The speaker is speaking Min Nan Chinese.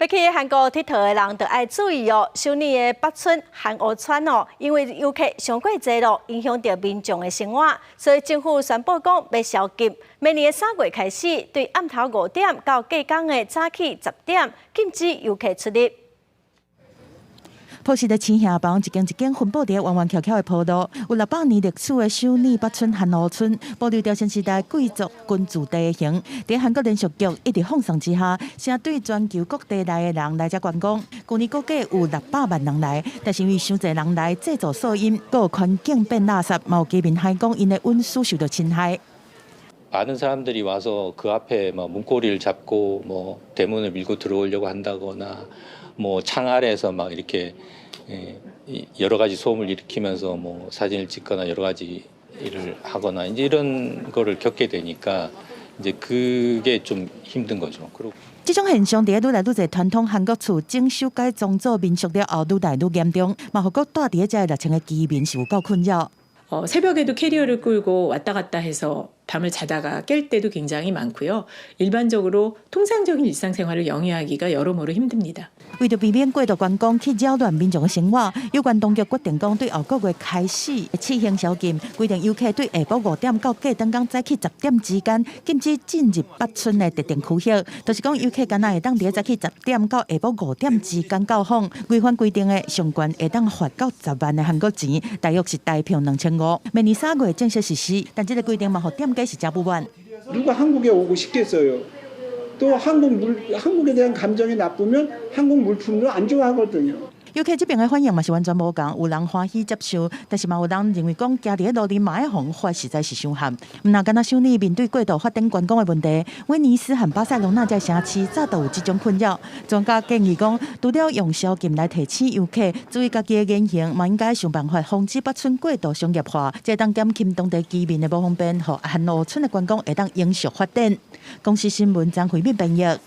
欲去韓國𨑨迌的人就愛注意哦，首爾的北村韓屋村哦，因為遊客傷過濟咯，影響著民眾的生活，所以政府宣布講欲宵禁。明年的3月開始，對暗頭5點到隔工的早起10點，禁止遊客出入。樸實的青瓦房，一間一間分佈佇彎彎曲曲的坡路，有600年歷史的首爾北村韓屋村，保留著先時代貴族居住地形。佇韓國連續劇一直放送之下，成對全球各地來的人來遮觀光。舊年估計有600萬人來，但是因為傷濟人來製造噪音，閣有環境變垃圾，嘛有居民反映講𪜶的隱私受著侵害。 많은 사람들이 와서 그 앞에 뭐 문고리를 잡고 뭐 대문을 밀고 들어오려고 한다거나 뭐 창 아래에서 막 이렇게 여러 가지 소음을 일으키면서 뭐 사진을 찍거나 여러 가지 일을 하거나 이제 이런 거를 겪게 되니까 이제 그게 좀 힘든 거죠. 그리고 這種現象佇愈來愈濟傳統韓國厝整修改裝做民宿了後，愈來愈嚴重，嘛予閣住佇遮6千個居民是有夠困擾。 새벽에도 캐리어를 끌고 왔다 갔다 해서 밤을 자다가 깰 때도 굉장히 많고요. 일반적으로 통상적인 일상생활을 영위하기가 여러모로 힘듭니다. 為著避免過度觀光去擾亂民眾的生活，有關當局決定講，對後個月開始試行宵禁，規定遊客對下晡5點到隔轉工早起十點之間禁止進入北村的特定區域，就是講遊客干焦會當佇早起十點到下晡5點之間到訪，違反規定的上懸會當罰到10萬的韓國錢，大約是台票2500。明年3月正式實施，但這个規定嘛，予店家是誠不滿。 누가 한국에 오고 싶겠어요? 또 한국에 대한 감정이 나쁘면 한국 물품도 안 좋아하거든요. 遊客這邊的反應嘛是完全無仝，有人歡喜接受，但是嘛有人認為講，行佇咧路裡嘛愛予人罰，實在是傷譀。毋但干焦首爾面對過度發展觀光的問題，威尼斯和巴塞隆納這城市早就有這種困擾。專家建議講，除了用宵禁來提醒遊客注意家己的言行，嘛應該想辦法防止北村過度商業化，這會當減輕當地居民的無方便，予韓屋村的觀光會當永續發展。公視新聞張惠敏編譯。